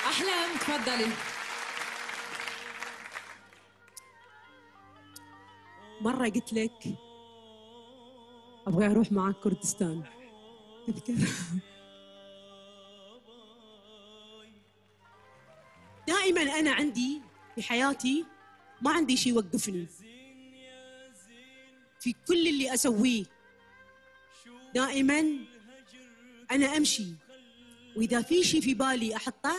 أحلام تفضلي. مرة قلت لك أبغى أروح معك كردستان، تذكر؟ دائما أنا عندي في حياتي ما عندي شيء يوقفني في كل اللي أسويه، دائما أنا أمشي، وإذا في شيء في بالي أحطه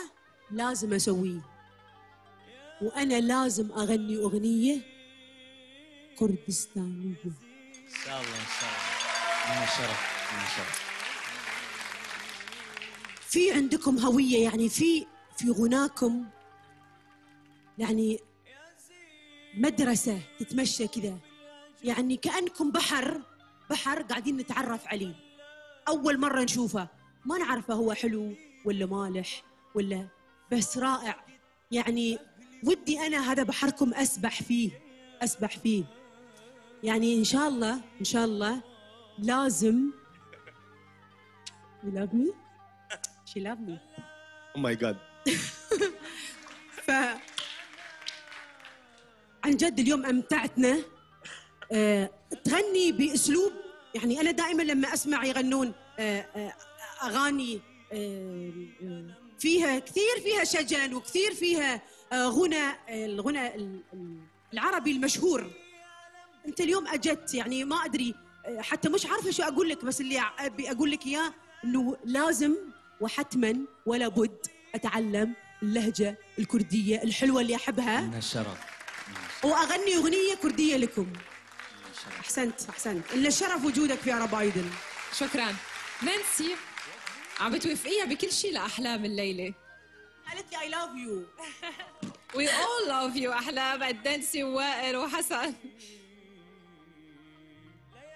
لازم أسويه، وأنا لازم أغني أغنية كردستانية. إن شاء الله إن شاء الله. من الشرف من الشرف. في عندكم هوية، يعني في غناكم يعني مدرسة تتمشى كذا، يعني كأنكم بحر قاعدين نتعرف عليه، أول مرة نشوفه ما نعرفه هو حلو ولا مالح ولا، بس رائع. يعني ودي أنا هذا بحركم أسبح فيه، أسبح فيه. يعني إن شاء الله إن شاء الله لازم. You love me? She love me. Oh my God. ف عن جد اليوم أمتعتنا. تغني بأسلوب، يعني أنا دائما لما أسمع يغنون أغاني فيها كثير، فيها شجن وكثير فيها غنى، الغنى العربي المشهور. أنت اليوم أجدت، يعني ما أدري حتى مش عارفة شو أقول لك، بس اللي أبي أقول لك إياه إنه لازم وحتما ولا بد أتعلم اللهجة الكردية الحلوة اللي أحبها. من الشرف. وأغني أغنية كردية لكم. أحسنت أحسنت، إلا الشرف وجودك في عرب أيدل. شكرا. نانسي عم بتوافقيها بكل شيء لأحلام الليلة. قالت لي I love you. We all love you أحلام، نانسي ووائل وحسن.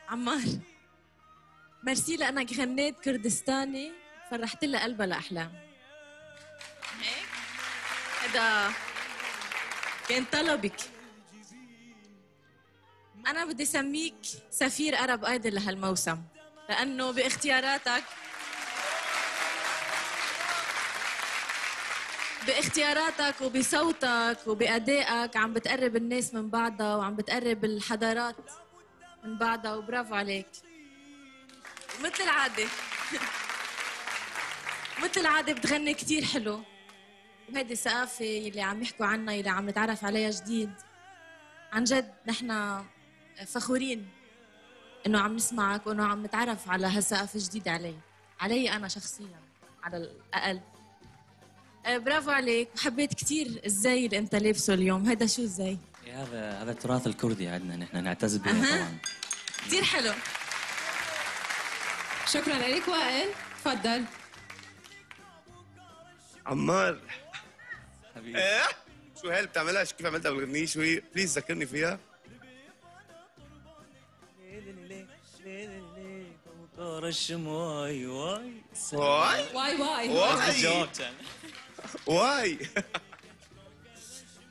عمار ميرسي لأنك غنيت كردستاني، فرحت لها قلبها لأحلام. هيك هذا كان طلبك. أنا بدي سميك سفير عرب أيدل لهالموسم، لأنه باختياراتك وبصوتك وبأدائك عم بتقرب الناس من بعضها وعم بتقرب الحضارات من بعضها، وبرافو عليك. مثل العادة مثل العادة بتغني كتير حلو، وهيدي الثقافة اللي عم يحكوا عنها، اللي عم نتعرف عليها جديد، عن جد نحن فخورين انه عم نسمعك وانه عم نتعرف على هالثقافة الجديدة علي انا شخصيا على الاقل. برافو عليك، وحبيت كثير الزي اللي انت لابسه اليوم. هذا شو الزي؟ هذا التراث الكردي عندنا، نحن نعتز به طبعا. كثير حلو. شكرا لك وائل، تفضل. عمار حبيبي، ايه شو هاي اللي بتعملها؟ كيف عملتها بالغنية؟ شو هي؟ please ذكرني فيها. واي واي واي واي واي واي.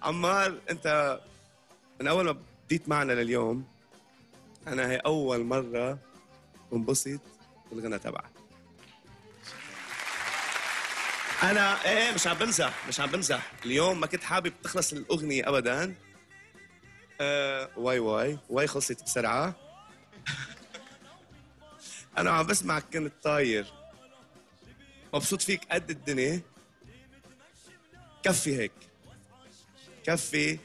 عمار انت من اول ما بديت معنا لليوم، انا هي اول مرة بنبسط بالغنى تبعك. انا ايه مش عم بمزح، مش عم بمزح، اليوم ما كنت حابب تخلص الاغنية ابدا. واي واي واي خلصت بسرعة. انا عم بسمعك كنت طاير، مبسوط فيك قد الدنيا. كفي هيك، كفي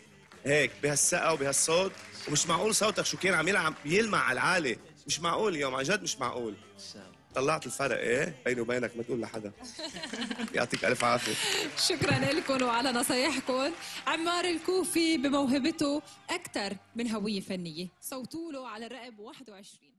هيك بهالسقه وبهالصوت، ومش معقول صوتك شو كان عم يلعب يلمع على العالي، مش معقول اليوم عن جد مش معقول. طلعت الفرق ايه بيني وبينك، ما تقول لحدا. يعطيك الف عافية. شكرا لكم وعلى نصايحكم. عمار الكوفي بموهبته اكثر من هوية فنية، صوتوا له على الرقم 21.